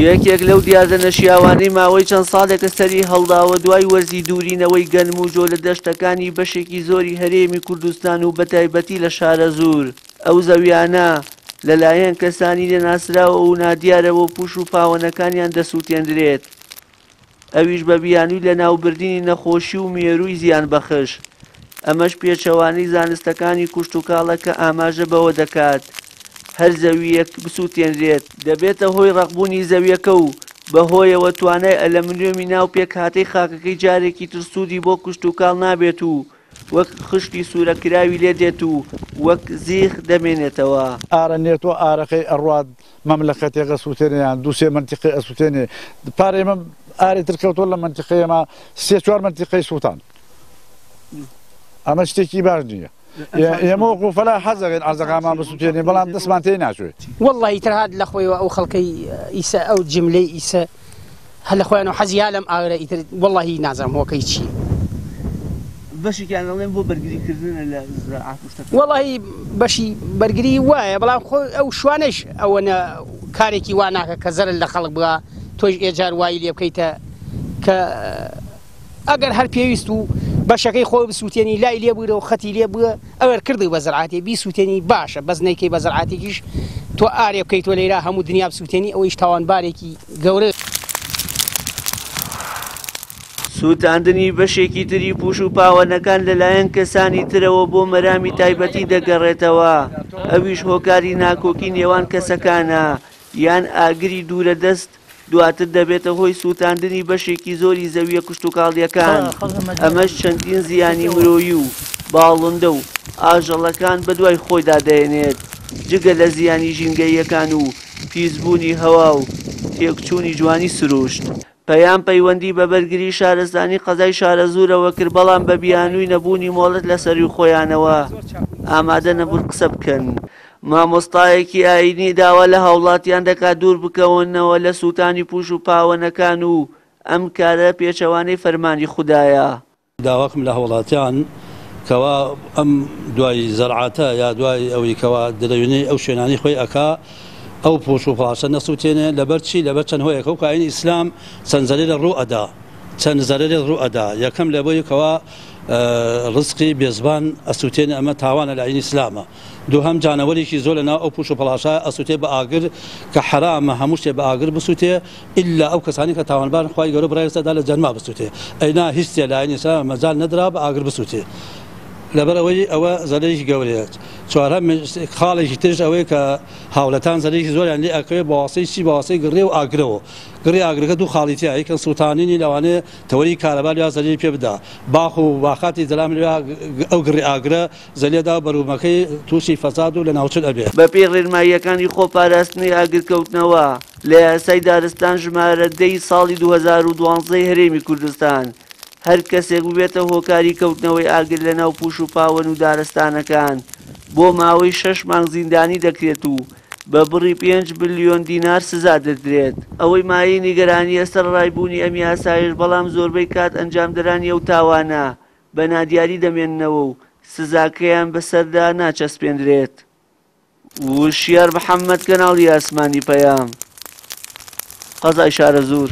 یەکێک لەو دیاردە نەشیاوانەی ماوەی چەند ساڵێکە سەری هەڵداوە دوای وەرزی دوورینەوەی گەنم و جۆ لە دەشتەکانی بەشێکی زۆری هەرێمی کوردستان و بەتایبەتی لە شارەزوور ئەو زەویانە لەلایەن کەسانی نەناسراوە و نادیارەوە پوش و پاوەنەکانیان دەسووتێندرێت ئەویش بە بیانووی لەناوبردنی نەخۆشی و مێرووی زیانبەخش، ئەمەش پێچەوانەی زانستەکانی کوشتوکاڵە کە ئاماژە بەوە دەکات هەر زەوییەک بسووتێنرێت، دەبێتە هۆی ڕەقبوونی زەویەکە و بەهۆیەوە توانای ئەلەمنیۆمی ناو پێکهاتەی خاکەکەی جارێکی تر سوودی بۆ کشتوکاڵ نابێت و وەک خشتی سوورەکراوی لێ دێت و وەک زیخ دەمێنێتەوە. ئارە نێتۆ ئارەقەی ئەڕوات مەملەکەتێک ئەسوتێنێ یان دوو سێ مەنتیقەی ئەسوتێنێ پار ئێمە ئارێ تر کەوتوە لە مەنتیقەی ئێمە سێ چوار مەنتیقەی سوتان ئەمە شتێکی باش نییە ئێمە وەکو فەلا حەزەکەین ئەرزەکانمان بسوتێنین بەڵام دەستمان تێ ناچێت. وەڵڵاهی ئیتر هات لە خۆیەوە ئەو خەڵکەی ئیسە ئەو جملەی ئیسە هەر لە خۆیانەوە حەزی ها لەم ئاگرە ئیتر وەڵڵاهی نازانم هۆکەی چییە. بەشێکیان دەڵێن بۆ بەرگری کردنە لە زراعات و شتەکان. وەڵاهی بەشی بەرگری وایە بەڵام خۆ ئەو شوانەش ئەوەنە کارێکی وا ناکە کە زەرەر لە خەڵک بگا تۆش ئێجار وای لێ بکەیتە کە ئەگەر هەر پێویست و بەشەکەی خۆی بسووتێنی لای لێ بگرە و خەتی لێ بگە ئەگەر کردی بە زرعاتێ بیسووتێنی باشە بەس نەیکەی بە زرعاتێکیش تۆ ئارێ بکەیت تۆ لەیرا هەموو دنیا بسووتێنی ئەوەیش تاوانبارێکی گەورە. سووتاندنی بەشێکی تری پووش و پاوەنەکان لەلایەن کەسانی ترەوە بۆ مەرامی تایبەتی دەگەڕێتەوە، ئەویش هۆکاری ناکۆکی نێوان کەسەکانە یان ئاگری دوورە دەست دواتر دەبێتە هۆی سووتاندنی بەشێکی زۆری زەوییە کشتوکاڵییەکان، ئەمەش چەندین زیانی مرۆیی و باڵندە و ئاژەڵەکان بەدوای خۆیدا دەێنێت، جگە لە زیانی ژینگەییەکان و پیسبوونی هەوا و تێکچوونی جوانی سروشت. پەیام پەیوەندی بە بەرگری شارستانی قەزای شارەزوورەوە کرد، بەڵام بە بیانووی نەبوونی مۆڵەت لە سەرووی خۆیانەوە ئامادە نەبوون قسە بکەن. مامۆستایەکی ئایینی داوا لە هاوڵاتیان دەکات دوور بکەونەوە لە سووتانی پووش و پاوەنەکان و ئەم کارە پێچەوانەی فەرمانی خودایە. داواکم لە هاوڵاتیان کەوا ئەم دوای زەرعاتە یا دوای ئەوەی کەوا درەوینەی ئەو شوێنانی خۆی ئەکا ئەو پوش و پڵاشە نەسووتێنێ لەبەر چی لەبەر چەند هۆیەک وەکو ئاینی ئیسلام چەند زەرەرێ ڕوو ئەدا چەند زەرەرێ ڕوو ئەدا یەکەم لەبەوەی کەوا ڕزقی بێزبان ئەسووتێنێ ئەمە تاوانە لە ئاینی ئیسلامە دووهەم جانەوەرێکی زۆر لە ناو ئەو پوش و پڵاشە ئەسووتێ بە ئاگر کە حەرامە هەموو شتێ بە ئاگر بسووتێ ئیلا ئەو کەسانەی کە تاوانبارن خوای گەورە بڕیاری لەسەر دا لە جەنما بسوتێ ئەینا هیچ تێ لایەنی ئیسلام مەجال نەدرا بە ئاگر بسوتێ لەبەر ئەوەی ئەوە زەرەرێکی گەورەیە چوارەم خاڵێکی ترش ئەوەیە کە هاولەتان زەرەرێکی زۆریان لێ ئەکەوێ بە واسطەی چی بە واسطەی گڕێ و ئاگرەوە گڕی ئاگرەکە دوو خاڵی تیا یەکەم سووتانینی لەوانەیە تەوەری کارەبا لێ زەرەری پێ بدا باخ و باخاتی زەلام لێ ئەو گڕی ئاگرە زەلێدا و بەروبومەکەی تووشی فەساد و لەناوچون ئەبێ. بەپێی ڕێنماییەکانی خۆپاراستنی ئاگرکەوتنەوە لە یاسای دارستان ژمارە دە ی ساڵی 2012 ی هەرێمی کوردستان، هەر کەسێک ببێتە هۆکاری کەوتنەوەی ئاگر لەناو پوش و پاوەن و دارستانەکان بۆ ماوەی شەش مانگ زیندانی دەکرێت و بە بڕی پێنج ملیۆن دینار سزا دەدرێت. ئەوەی مایەی نیگەرانییە سەرەڕای بوونی ئەم یاسایەش بەڵام زۆربەی کات ئەنجامدەرانی ئەو تاوانە بە نادیاری دەمێننەوە و سزاکەیان بەسەردا ناچەسپێنرێت. وشیار محەمەد، کەناڵی ئاسمانی پەیام، قەزای شارەزوور.